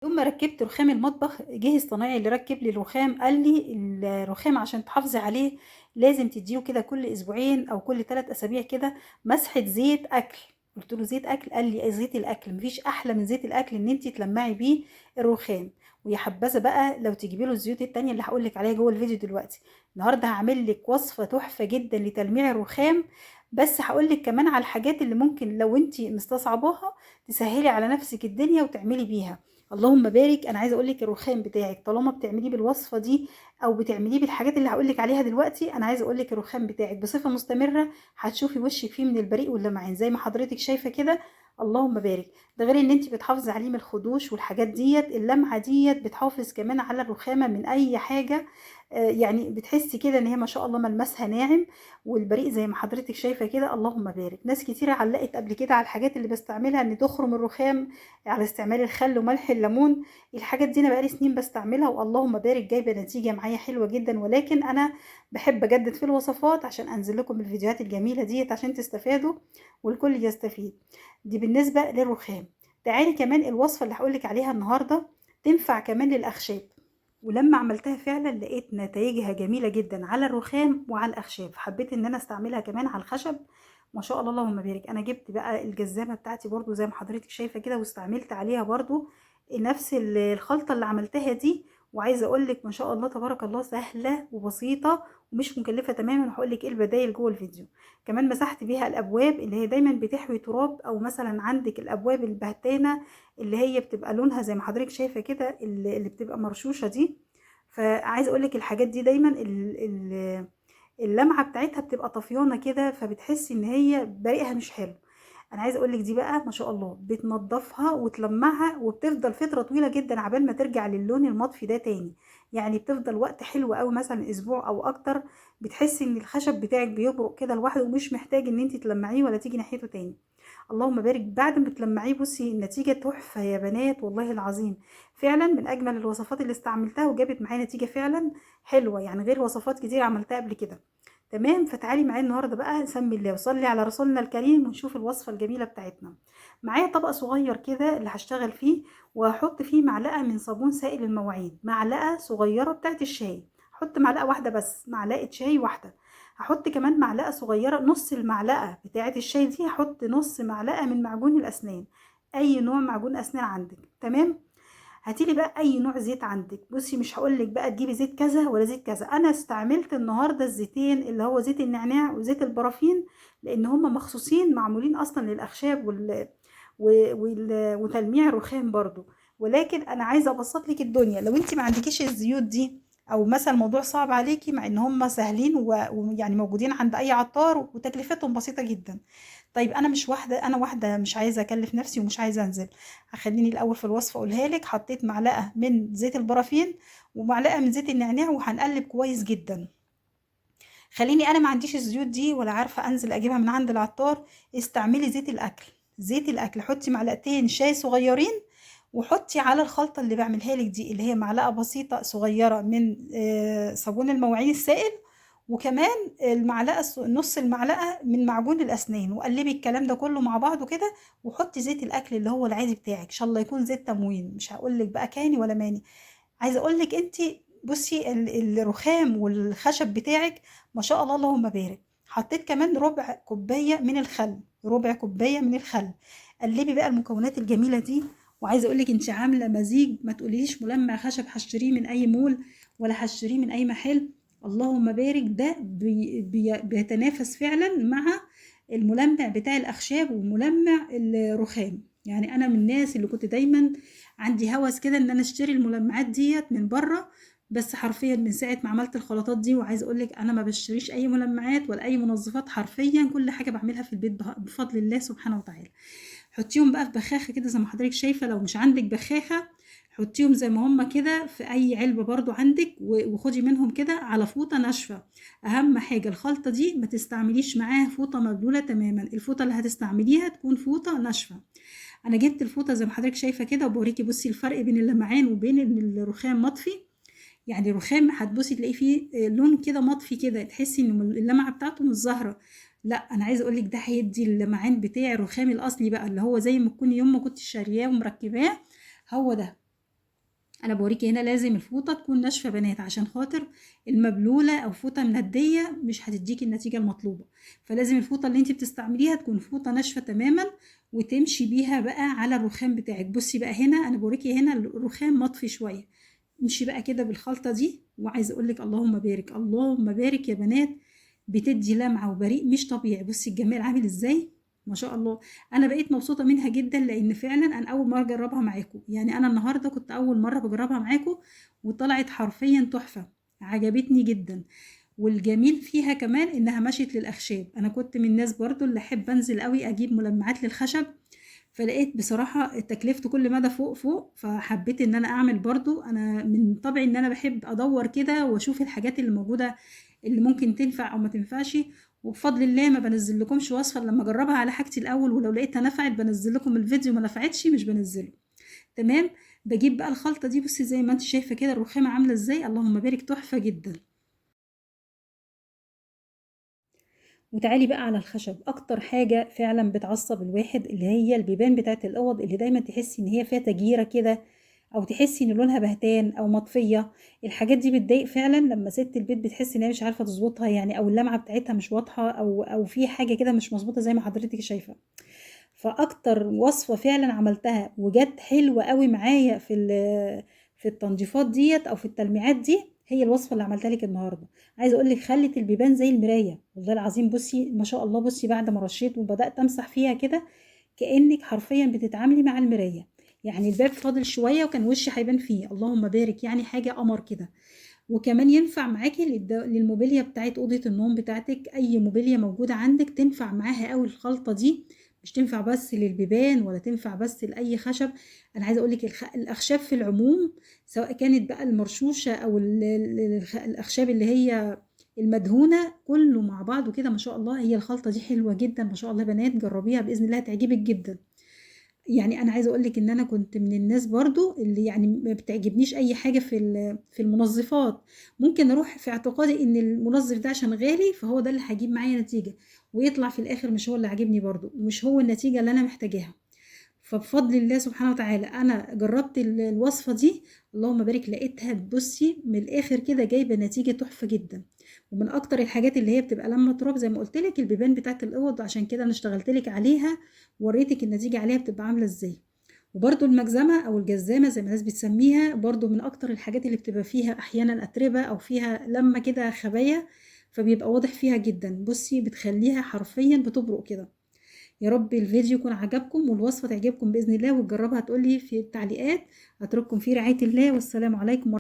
يوم ما ركبت رخام المطبخ، جه الصنايعي اللي ركب لي الرخام قال لي الرخام عشان تحافظي عليه لازم تديه كده كل اسبوعين او كل 3 اسابيع كده مسحة زيت اكل. قلت له زيت اكل؟ قال لي زيت الاكل مفيش احلى من زيت الاكل ان انت تلمعي بيه الرخام. ويا حبذا بقى لو تجيبي له الزيوت التانية اللي هقول لك عليها جوه الفيديو دلوقتي. النهارده هعمل لك وصفة تحفة جدا لتلميع الرخام، بس هقول لك كمان على الحاجات اللي ممكن لو انت مستصعباها تسهلي على نفسك الدنيا وتعملي بيها. اللهم بارك. انا عايزه اقول لك الرخام بتاعك طالما بتعمليه بالوصفه دي او بتعمليه بالحاجات اللي هقول لك عليها دلوقتي، انا عايزه اقول لك الرخام بتاعك بصفة مستمرة هتشوفي وشك فيه من البريق واللمعان زي ما حضرتك شايفه كده. اللهم بارك. ده غير ان انت بتحافظي عليه من الخدوش والحاجات ديت، اللمعة ديت بتحافظ كمان على الرخامه من اي حاجة، يعني بتحسي كده ان هي ما شاء الله ملمسها ناعم والبريق زي ما حضرتك شايفه كده. اللهم بارك. ناس كتيرة علقت قبل كده على الحاجات اللي بستعملها ان تخرم الرخام على استعمال الخل وملح الليمون. الحاجات دي انا بقالي سنين بستعملها واللهم بارك جايبه نتيجة معايا حلوة جدا، ولكن انا بحب اجدد في الوصفات عشان انزل لكم الفيديوهات الجميلة ديت عشان تستفادوا والكل يستفيد. دي بالنسبة للرخام. تعالي كمان الوصفة اللي هقولك عليها النهارده تنفع كمان للاخشاب، ولما عملتها فعلا لقيت نتائجها جميلة جدا على الرخام وعلى الاخشاب، فحبيت ان انا استعملها كمان على الخشب. ما شاء الله اللهم بارك. انا جبت بقى الجزامه بتاعتي برضو زي ما حضرتك شايفه كده، واستعملت عليها برضو نفس الخلطة اللي عملتها دي، وعايزه اقول لك ما شاء الله تبارك الله سهلة وبسيطة ومش مكلفة تماما. وهقول لك ايه البدايل جوه الفيديو. كمان مسحت بيها الابواب اللي هي دايما بتحوي تراب، او مثلا عندك الابواب البهتانه اللي هي بتبقى لونها زي ما حضرتك شايفه كده اللي بتبقى مرشوشه دي. فعايزه اقول لك الحاجات دي دايما اللمعة بتاعتها بتبقى طفيانه كده، فبتحسي ان هي بريقها مش حلو. انا عايزه اقول لك دي بقى ما شاء الله بتنضفها وتلمعها، وبتفضل فترة طويلة جدا عبال ما ترجع للون المطفي ده تاني. يعني بتفضل وقت حلو قوي، مثلا اسبوع او اكتر، بتحسي ان الخشب بتاعك بيبرق كده لوحده ومش محتاج ان انت تلمعيه ولا تيجي ناحيته تاني. اللهم بارك. بعد ما بتلمعيه بصي النتيجة تحفة يا بنات والله العظيم، فعلا من اجمل الوصفات اللي استعملتها وجابت معايا نتيجة فعلا حلوة، يعني غير وصفات كتير عملتها قبل كده. تمام. فتعالي معايا النهارده بقى نسمي الله وصلي على رسولنا الكريم ونشوف الوصفة الجميلة بتاعتنا. معايا طبق صغير كده اللي هشتغل فيه، وهحط فيه معلقه من صابون سائل المواعين، معلقه صغيرة بتاعت الشاي، هحط معلقه واحدة بس، معلقه شاي واحدة. هحط كمان معلقه صغيرة، نص المعلقة بتاعت الشاي دي هحط نص معلقه من معجون الاسنان، اي نوع معجون اسنان عندك. تمام. هاتيلي بقى اي نوع زيت عندك. بصي مش هقولك بقى تجيبي زيت كذا ولا زيت كذا، انا استعملت النهارده الزيتين اللي هو زيت النعناع وزيت البرافين، لان هما مخصوصين معمولين اصلا للاخشاب وتلميع الرخام برضو. ولكن انا عايزه ابسط لك الدنيا، لو انت ما عندكيش الزيوت دي او مثلا الموضوع صعب عليكي، مع ان هما سهلين ويعني موجودين عند اي عطار وتكلفتهم بسيطة جدا. طيب انا مش واحدة، انا واحدة مش عايزه اكلف نفسي ومش عايزه انزل، هخليني الاول في الوصفة اقولها لك. حطيت معلقه من زيت البرافين ومعلقة من زيت النعناع وهنقلب كويس جدا. خليني انا ما عنديش الزيوت دي ولا عارفه انزل اجيبها من عند العطار، استعملي زيت الاكل. زيت الاكل حطي معلقتين شاي صغيرين وحطي على الخلطة اللي بعملها لك دي، اللي هي معلقه بسيطة صغيرة من صابون المواعين السائل، وكمان المعلقة نص المعلقة من معجون الاسنان، وقلبي الكلام ده كله مع بعضه كده، وحطي زيت الاكل اللي هو العادي بتاعك، ان شاء الله يكون زيت تموين، مش هقول لك بقى كاني ولا ماني. عايزه اقول لك انت بصي الرخام والخشب بتاعك ما شاء الله اللهم بارك. حطيت كمان ربع كوباية من الخل، ربع كوباية من الخل. قلبي بقى المكونات الجميلة دي، وعايزه اقول لك انت عامله مزيج، ما تقوليش ملمع خشب هشتريه من اي مول ولا هشتريه من اي محل. اللهم بارك، ده بيتنافس فعلا مع الملمع بتاع الاخشاب وملمع الرخام. يعني انا من الناس اللي كنت دايما عندي هوس كده ان انا اشتري الملمعات ديت من بره، بس حرفيا من ساعة ما عملت الخلطات دي، وعايزه اقول لك انا ما بشتريش اي ملمعات ولا اي منظفات، حرفيا كل حاجة بعملها في البيت بفضل الله سبحانه وتعالى. حطيهم بقى في بخاخه كده زي ما حضرتك شايفه، لو مش عندك بخاخه حطيهم زي ما هما كده في اي علبة برضو عندك، وخدي منهم كده على فوطه ناشفة. اهم حاجة الخلطة دي ما تستعمليش معاها فوطه مبلوله تماما، الفوطه اللي هتستعمليها تكون فوطه ناشفة. انا جبت الفوطه زي ما حضرتك شايفه كده، وبوريكي بصي الفرق بين اللمعان وبين ان الرخام مطفي. يعني الرخام هتبصي تلاقي فيه لون كده مطفي كده، تحسي ان اللمعة بتاعته مش ظاهره. لا انا عايزه اقول لك ده هيدي اللمعان بتاع الرخام الاصلي بقى، اللي هو زي ما تكوني يوم ما كنت شارياه ومركباه، هو ده. انا بوريكي هنا لازم الفوطه تكون ناشفة بنات، عشان خاطر المبلوله او فوطه منديه مش هتديكي النتيجة المطلوبة. فلازم الفوطه اللي انت بتستعمليها تكون فوطه ناشفة تماما، وتمشي بيها بقى على الرخام بتاعك. بصي بقى هنا انا بوريكي هنا الرخام مطفي شوية، امشي بقى كده بالخلطه دي. وعايزه اقول لك اللهم بارك اللهم بارك يا بنات، بتدي لمعة وبريق مش طبيعي. بصي الجمال عامل ازاي ما شاء الله. انا بقيت مبسوطة منها جدا، لان فعلا انا اول مرة اجربها معاكم، يعني انا النهارده كنت اول مرة بجربها معاكم وطلعت حرفيا تحفة، عجبتني جدا. والجميل فيها كمان انها مشيت للاخشاب. انا كنت من الناس برضو اللي احب انزل قوي اجيب ملمعات للخشب، فلقيت بصراحة تكلفته كل مدى فوق فوق، فحبيت ان انا اعمل برضو. انا من طبعي ان انا بحب ادور كده واشوف الحاجات اللي موجودة اللي ممكن تنفع او ما تنفعش، وبفضل الله ما بنزل لكمش وصفه لما اجربها على حاجتي الاول، ولو لقيتها نفعت بنزل لكم الفيديو، ما نفعتش مش بنزله. تمام. بجيب بقى الخلطة دي، بصي زي ما انت شايفه كده الرخامه عامله ازاي، اللهم بارك، تحفة جدا. وتعالي بقى على الخشب. اكتر حاجة فعلا بتعصب الواحد اللي هي البيبان بتاعت الاوض، اللي دايما تحسي ان هي فيها تجيره كده، او تحسي ان لونها بهتان او مطفيه. الحاجات دي بتضايق فعلا لما ست البيت بتحس ان هي مش عارفه تظبطها يعني، او اللمعة بتاعتها مش واضحة، او في حاجة كده مش مظبوطة زي ما حضرتك شايفه. فاكتر وصفه فعلا عملتها وجت حلوة قوي معايا في التنظيفات ديت او في التلميعات دي، هي الوصفة اللي عملتها لك النهارده. عايزه اقول لك خلت البيبان زي المراية والله العظيم. بصي ما شاء الله، بصي بعد ما رشيت وبدات امسح فيها كده كانك حرفيا بتتعاملي مع المراية، يعني الباب فاضل شوية وكان وشي هيبان فيه، اللهم بارك، يعني حاجة قمر كده. وكمان ينفع معاكي للموبيليا بتاعت اوضة النوم بتاعتك، اي موبيليا موجودة عندك تنفع معاها قوي الخلطة دي، مش تنفع بس للبيبان ولا تنفع بس لاي خشب. انا عايزه اقول لك الاخشاب في العموم، سواء كانت بقى المرشوشه او الاخشاب اللي هي المدهونه، كله مع بعضه كده ما شاء الله. هي الخلطة دي حلوة جدا ما شاء الله بنات، جربيها باذن الله هتعجبك جدا. يعني انا عايزه اقول لك ان انا كنت من الناس برضو اللي يعني ما بتعجبنيش اي حاجة في المنظفات، ممكن اروح في اعتقادي ان المنظف ده عشان غالي فهو ده اللي هيجيب معايا نتيجة، ويطلع في الاخر مش هو اللي عاجبني برضو، ومش هو النتيجة اللي انا محتاجاها. فبفضل الله سبحانه وتعالى انا جربت الوصفة دي اللهم بارك، لقيتها بصي من الاخر كده جايبه نتيجة تحفة جدا. ومن اكتر الحاجات اللي هي بتبقى لما تراب زي ما قلت لك البيبان بتاعت الاوض، عشان كده انا اشتغلت لك عليها وريتك النتيجة عليها بتبقى عامله ازاي. وبرده المجزمه او الجزامه زي ما الناس بتسميها، برده من اكتر الحاجات اللي بتبقى فيها احيانا اتربه او فيها لما كده خبايا، فبيبقى واضح فيها جدا. بصي بتخليها حرفيا بتبرق كده. يا رب الفيديو يكون عجبكم والوصفه تعجبكم باذن الله، وتجربها تقولي في التعليقات. اترككم في رعاية الله، والسلام عليكم.